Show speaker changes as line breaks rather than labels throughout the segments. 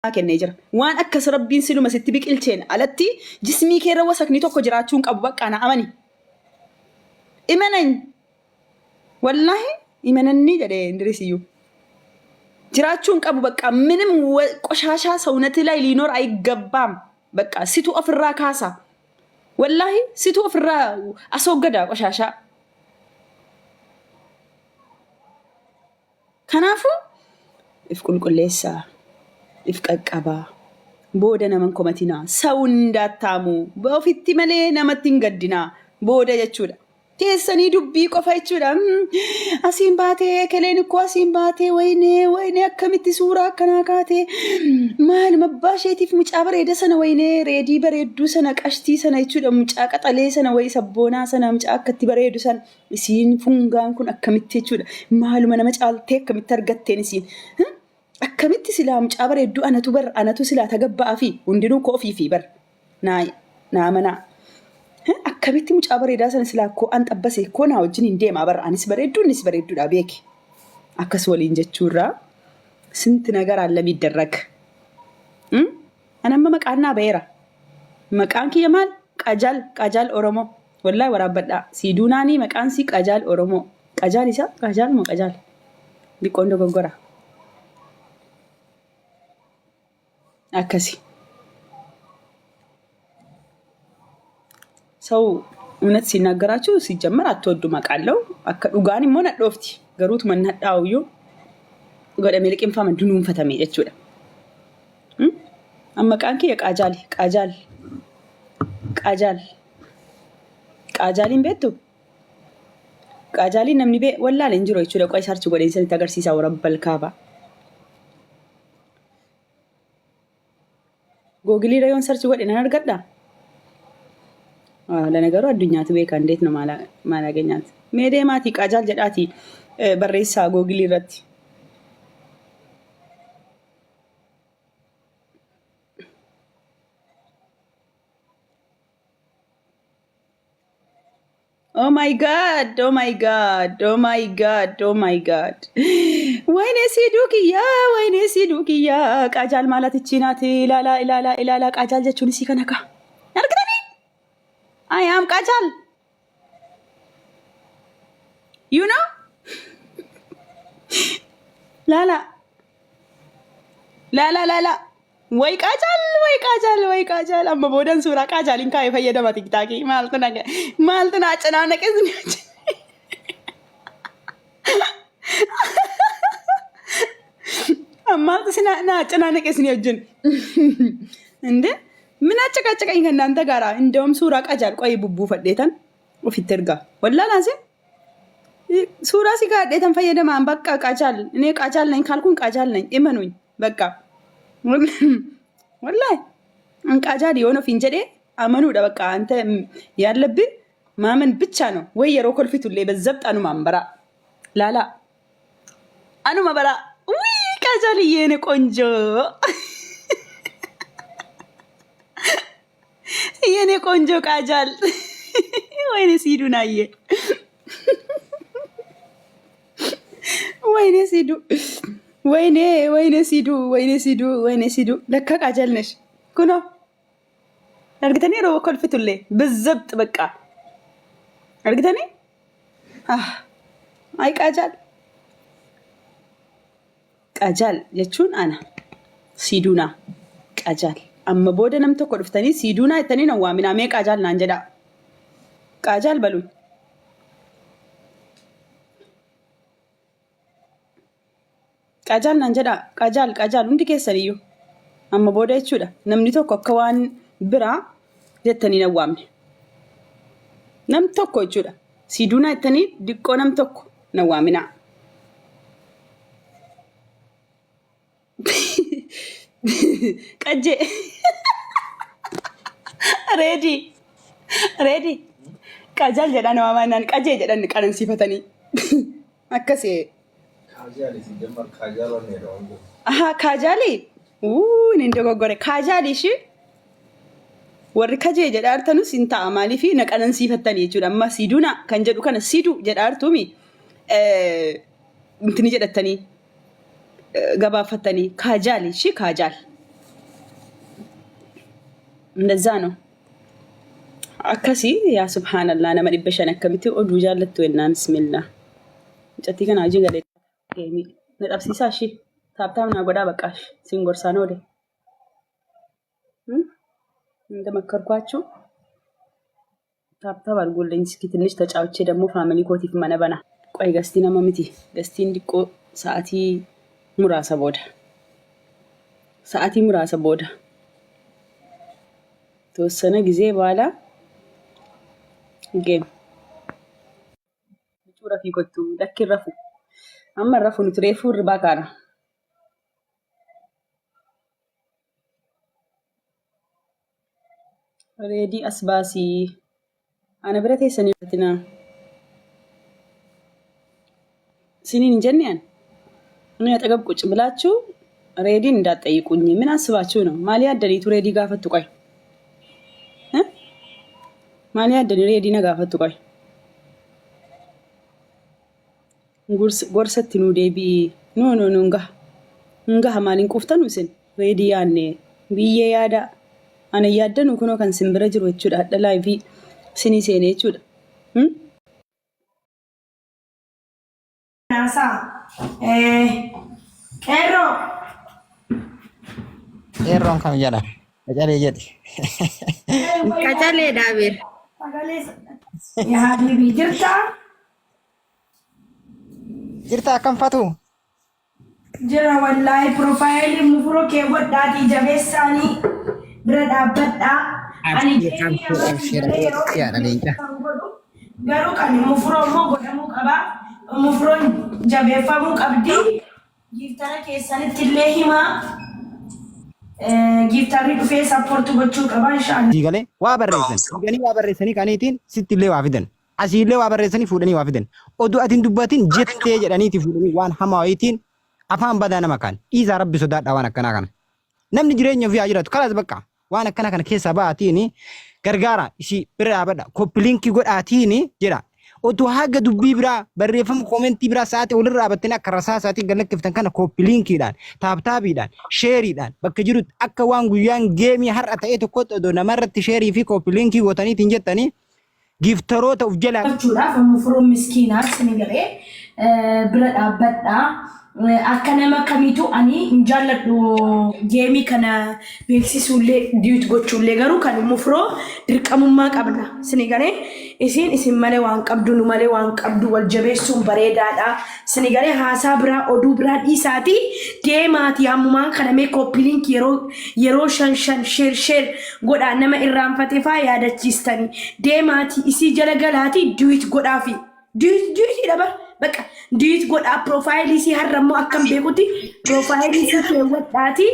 Kennee jira. Waan akkas Rabbiin siluma sitti biqilcheen alatti jismii keerra wasakni tokko jiraachuu hin qabu baqqaa na amani. Imanany wallaahi imanannii jedhe Indiriisiyyuu. Jiraachuu hin qabu baqqaa minim qoshaashaa sawnati lay liinoor ayigabbaam baqqaa situ ofirraa kaasa. Wallaahi situ ofirraa asooggada qoshaashaa. Kanaafuu if qulqulleessaa, if qaqqabaa, booda nama hin komatinaa, saw ndaattaamu, ofitti malee namatti hin gaddinaa, booda jechuudha. Teessanii dubbii qofa jechuudha. Asiin baatee ekeleen ikkoo asiin baatee waynee waynee akkamitti suuraa akkanaa kaatee maaluma abbaa isheetiif mucaa bareeda sana waynee reedii bareedduu sana qashtii sana jechuudha mucaa qaxalee sana wayi sabboonaa sana mucaa akkatti bareedu sana Isiin fungaan kun akkamitti jechuudha. Maaluma nama caaltee akkamitti argatteen isiin. Akkamitti silaa mucaa bareedduu anatu bar anatu silaa tagabba'aa fi hundinuu koo ofii fi bar. Naa naa amanaa. Akkamitti mucaa bareedaa sana silaa koo an xabbase koo naa wajjin hin deemaa bar anis bareedduu innis bareedduudha beeki. Akkas waliin jechuurraa sinti nagaraan lamii darrag. An amma maqaan naa ba'eera. Maqaan kiyya maal? Qajaal Qajaal Oromoo. Wallahi waraabbadhaa. Sii duunaanii maqaan sii Qajaal Oromoo. Qajaal isa? Qajaal moo Qajaal? Diqqoon dogoggora. Akkasi. ሰው እውነት ሲናገራችሁ ሲጀመር አትወዱም አውቃለሁ። Akka dhugaan immoo nadhoofti. Garuutuma nadhaa'uyyuu godhamee liqimfama dunuunfatame jechuudha. Amma maqaan kiyya Qaajaali. Qaajaal. Qaajaal. Qaajaaliin beektu? Qaajaaliin namni bee wallaale hin jiru jechuudha. Qoy sarchi godheen sanitti agarsiisaa warabbal kaaba. Googiliirra yoon sarchi godhe nan argadha? Lana garuu addunyaatu beeka indeet ነው maal Mee deemaatii Qaajaal jedhaatii barreessaa googilii irratti. Oh my God, oh my God, oh my God, oh my God. Wayne siduu kiyyaa, wayne siduu kiyyaa. Qaajaal maalatichi naati ilaalaa ilaalaa ilaalaa qaajaal jechuun isii kana kaa. Argitanii? I am qaajaal. You know? Laala. Laala laala. Way qaajaal way qaajaal way qaajaal amma boodan suuraa qaajaaliin kaa'ee fayyadama tiktaakii maaltu na maaltu na cinaa naqe sin maaltu si na cinaa naqe sin wajjin እንዴ ምን አጨቃጨቀኝ ከእናንተ ጋራ? እንደውም ሱራ qajaal qoyi bubbuufadheetan ofitti ergaa wallaa laasee suuraa si kaadheetan fayyadamaan bakka qajaal እኔ qajaal ነኝ ካልኩኝ qajaal ነኝ እመኑኝ በቃ ወላሂ qajaal yoon ofiin jedhee amanuudha በቃ አንተ ያለብህ ማመን ብቻ ነው ወይ yeroo kolfitullee በዘብጥ anumaan bara laala anuma bara ውይ qajaal የኔ ቆንጆ የኔ ቆንጆ ቃጃል ወይኔ ሲዱናየ ወይኔ ሲዱ ወይኔ ወይኔ ሲዱ ወይኔ ሲዱ ወይኔ ሲዱ ለካ ቃጃል ነሽ ኩኖ argitanii yeroo kolfitullee بالضبط በቃ argitanii ay qajaal qajaal jechuun ana siiduunaa qajaal amma booda nam tokko dhuftanii siiduunaa jettanii nan waaminaa mee qajaal naan jedhaa qajaal baluun qajaal naan jedhaa qajaal qajaal hundi keessaniyyuu amma booda jechuudha namni tokko akka waan biraa jettanii nan waamne nam tokko jechuudha siiduunaa jettanii diqqoo nam tokko nan waaminaa. Qajjee. Reedii. Reedii. Qajaal jedhan waamanaan qajee jedhan qanansiifatanii. Akkasii.
Kaajaali si jammar kaajaal waan jedhamu.
Ahaa kaajaalii. Uu inni dogoggore. Kaajaalii ishii warri kajee jedhaa jirtanus hin ta'a maaliif na qanansiifattanii jechuudha. Amma siiduuna kan jedhu kana siidu jedhaa jirtuumi. Intini jedhattanii gabaaffattanii kaajaali ishii kaajaal. እንደዛ ነው። Akkasii yaa subhaanallah, nama 500 akkamitti oduu jaallattu jennaan, bismillah. Mucattii kana hojii galee deemii na dhabsiisaa ishii tap tap naa godhaa baqqaash siin gorsaan oole. እንደመከርኳችሁ tap tap አድርጉልኝ። እስኪ ትንሽ ተጫውቼ ደግሞ family kootiif mana bana. ቆይ guestii nama miti, guestiin diqqoo sa'atii muraasa booda, sa'atii muraasa booda, ተወሰነ ጊዜ በኋላ game. Bicuu rafii kottu. Lakki, hin rafu, amma hin rafu. Nuti reefuu hirribaa kaana. Reedii as baasii ana bira teessanii tina siniin hin jenne an እኔ አጠገብ ቁጭ ብላችሁ ሬዲን እንዳትጠይቁኝ። ምን አስባችሁ ነው? Maal yaaddaniitu reedii gaafattu? ቆይ እ? Maal yaaddanii reedii na gaafattu? ቆይ gorsatti nuu deebi'i. No, no, no, ngaha ngaha. Maaliin quuftanu isin reedii yaanne biyyee yaada ana yaaddanu kunoo kan sin bira jiru jechuudha. Hadha live sinii seenee jechuudha. Hmm?
Naasaa. Qeerroo.
Qeerroon kam jedha? Qacalee jedhi.
Qacalee dhaabeera.
Sagalee yaa habiibii, jirtaa?
Jirta, akkam fatu?
Jira wallaahi. Profile mufuroo keewwadhaatii jabeessaanii bira dhaabbadhaa. Ani
Abshir, abshir, abshir.
yeroo
Yaadha leenca.
garuu kan mufuroo immoo godhamuu qaba. Mufuroon jabeeffamuu qabdi. Giftara keessanitti illee himaa. Giftarri dhufee support gochuu qaba inshaallah.
Sii galee waa barreessan. Fuudhanii waa barreessanii kaniitiin sitti illee waa fidan. Asii illee waa barreessanii fuudhanii waa fidan. Oduu ati hin dubbatin jettee jedhaniiti fuudhanii waan hamaa wayiitiin afaan badaa nama kaan. Dhiisaa, rabbi sodaadhaa waan akkanaa kana. Namni jireenya ofii haa jiraatu. Kalaas bakka waan akkana kana keessaa ba'aatiin gargaara isii bira dhaabadha. Copy link godhaatiin jedha. Otoo haga dubbii biraa barreeffama comment biraa sa'aatii walirra dhaabattanii akka rasaasaatiin gad lakkiftan kana copy linkiidhaan, tap tapiidhaan, shareiidhaan bakka jirutti akka waan guyyaan game har'a ta'e tokkotti odoo namarratti share fi copy link gootaniitiin jettanii gifteroota uf jalaa
Gochuudhaaf mufuroon miskiinaa isin galee bira dhaabbadhaa. Akka nama kamiitu ani hin jaalladhu game kana beeksisuullee duet gochuullee, garuu kan mufuroo dirqamummaa qabna. Isin galee isin malee waan qabdu, nu malee waan qabdu, wal jabeessuun bareedaadha. Isin galee haasaa biraa, oduu biraa dhiisaatii deemaatii ammumaan kana mee copy link yeroo shan shan share share godhaa, nama irraanfate faa yaadachiistanii deemaatii isii jala galaatii duet godhaafi. Duet duet dhabar bakka duet godhaa. Profile isii har'a immoo akkam beekutti profile isii keewwadhaatii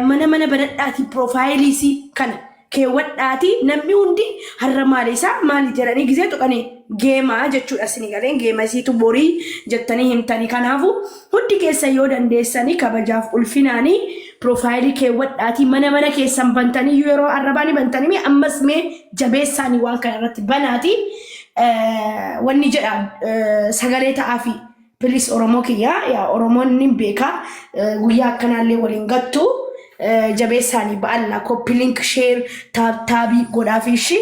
mana mana banadhaatii profile isii kana keewwadhaatii namni hundi har'a maali isaa maali jedhanii gizee tuqanii game jechuudha. Isinii galeen game isiitu borii jettanii himtanii. Kanaafu hundi keessa yoo dandeessanii kabajaaf ulfinaanii profile keewwadhaatii mana mana keessan bantanii yeroo arrabaanii bantanii mee ammas mee jabeessaanii waan kana irratti banaatii wanni jedha sagalee ta'aafi. Please, Oromoo kiyyaa, yaa Oromoon ni beekaa, guyyaa akkanaallee waliin gattu jabeessaanii ba'alla copy link, share, tap tap godhaafi ishii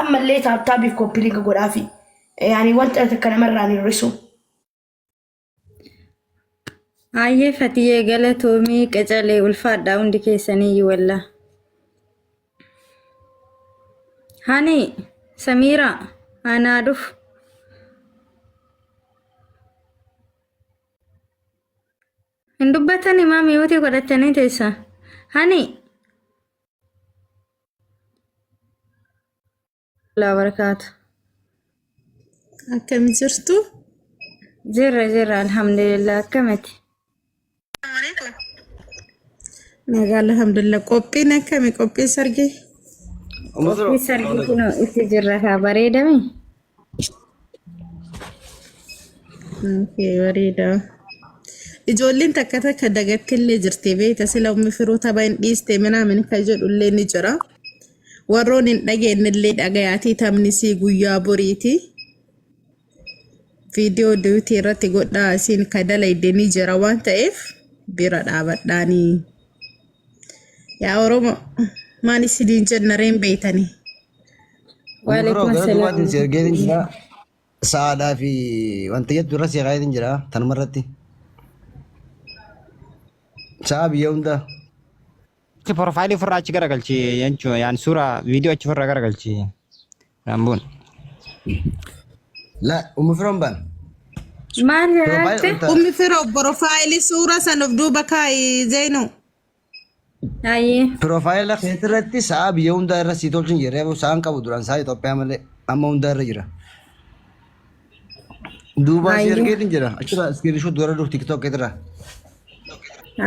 ammallee tap tapiif copy link godhaafi, yaani wanta takka namarraan hir'isu.
Hayyee Fatiyyee, galatoomii, qacalee ulfaadhaa hundi keessanii wallaa. Hani Samiira, anaa dhufu. Hin dubbatani maa mute godhatanii teessa? Hani. Allah barakaatu.
Akkam jirtu?
Jirra, jirra, alhamdulillah, akkamati?
Nagaa, alhamdulillah. Qophiin akkami? Qophiin sargee?
Qophii sargii kunoo itti jirra kaa, bareedami?
Okay, bareeda. Ijoolleen takka takka dagattillee jirti beekta, sila ummi firuu tapha hin dhiiste minaamin kan jedhullee ni jira. Warroon hin dhageenyellee dhagayaatii, taphni sii guyyaa boriiti. Viidiyoo duutii irratti godhaa, isiin ka dalayde ni jira waan ta'eef bira dhaabadhaanii. Yaa Oromoo. Maal isiniin jenna reen beeytanii.
Ummi firoo
Waalaikum
gara
salaam.
duubaatiin si ergeetiin jira. Sa'aadhaa fi wanta jettu irra si kaayeetiin jira. Tanuma irratti. Sa'a biyya hundaa.
Achi profaayilii ofirraa achi garagalchi jechuun yaan suuraa viidiyoo achi ofirraa garagalchi. Rambuun.
La ummi firoon baan.
Maal
Profaayil
jette?
wanta
Ummi firoo profaayilii suura san of duuba kaayi Zeynu.
Hayyee.
Profaayila keetii irratti sa'a biyya hundaa irra sii tolchin jirre sa'aan qabu duraan sa'a Itoophiyaa malee amma hundaa irra jira. Duubaan si
Hayyee.
ergeetiin jira. Achirraa iskiriishuut godhadhu TikTok irraa.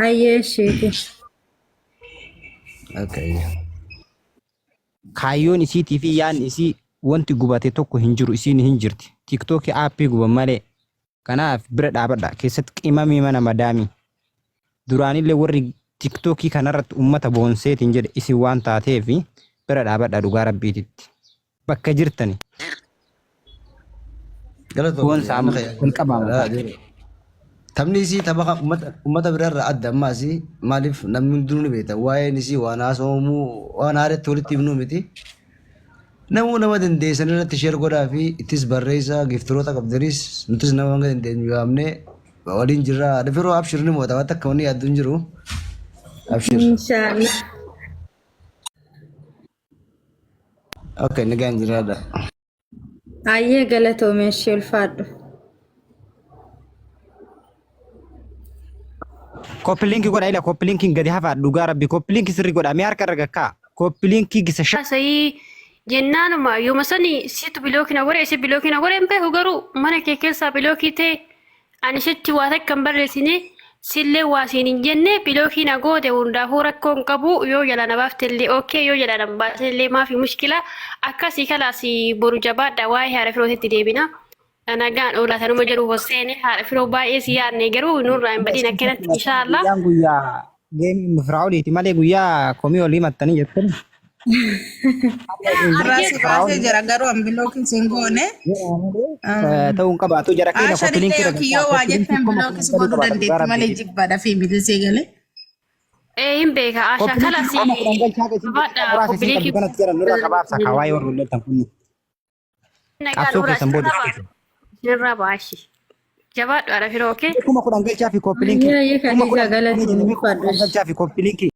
Hayyee isheeti.
Okay.
Kaayyoon isiitii fi yaadni isii wanti gubate tokko hin jiru isiin hin jirti. Tiiktookii aappii guban malee. Kanaaf bira dhaabadha. Keessatti qimamii mana madaamii. Duraanillee warri tiiktookii kanarratti uummata boonseetiin jedhe isin waan taateef bira dhaabadha dhugaa rabbiititti. Bakka jirtani.
Galatoomii
Boonsa
amma
amma
kayyaa
wal qabaama.
Taphni isii tapha uummata biraarraa adda amma asii maaliif namni hundinuu ni beekta waa'een isii waan haasawamuu waan haaratti walitti himnuu miti. Namuu nama dandeessan irratti sheer godhaa fi ittis barreessaa giftiroota qabdanis nutis nama hanga dandeenyu yaamnee waliin jirra. Firoo abshir ni moota waan takka wanni yaaddu hin jiru. Abshir.
Inshaallah.
Okay nagaan jiraadha.
Hayyee galatoomii ishee ulfaadhu.
Copy link godha ila copy linkiin gadi hafaa dhugaa rabbi copy link sirrii godha mee harka irra gakkaa copy link gisa shan
Haasa'ii jennaanuma yooma sani situ bilookii na godhe si bilookii na godhe hin beeku garuu mana kee keessaa bilookii ta'e ani sitti waa takka hin barreessine sillee waa siin hin jenne bilookii na goote hundaafuu rakkoo hin qabu yoo jala na baaftellee ookee yoo jala na hin baasellee maafi mushkila akkasii kalaas boru jabaadha waa'ee haadha firootitti deebina. Nagaan oolaa tanuma jedhu Hosseeni haadha firoo baay'ee si yaadne garuu nurraa hin badin akkanatti inshaallah.
Guyyaan guyyaa geemii firaa'oliiti malee guyyaa komii olii mattanii jettan.
Irraa si baasee jira garuu an bilookii sin goone.
Ta'uu hin qabaatu jara keenya
Ashan
koppiliinkii
illee yookiin yoo waa jettan bilookii si godhuu dandeetti malee jibbaadha fi bilisee galee.
Ee hin beeka Asha
Koppiliinkii
kalas
10,000 galchaa keessi
jabaadha
muraasa isin qabdu
koppiliinkii
kanatti jedhan nurraa qabaabsa kawaayee warri loltan kunni.
nagaan
Qabsoo
oolaa
keessan booda.
isinirraa ba'a. Isinirraa ba'a ishee. Jabaadhu haadha firoo okay.
10,000 galchaa fi koppiliinkii.
Hayyee
kuma
Khadija
kudhan
galatoomii
10,000
ulfaadhu.
galchaa fi koppiliinkii.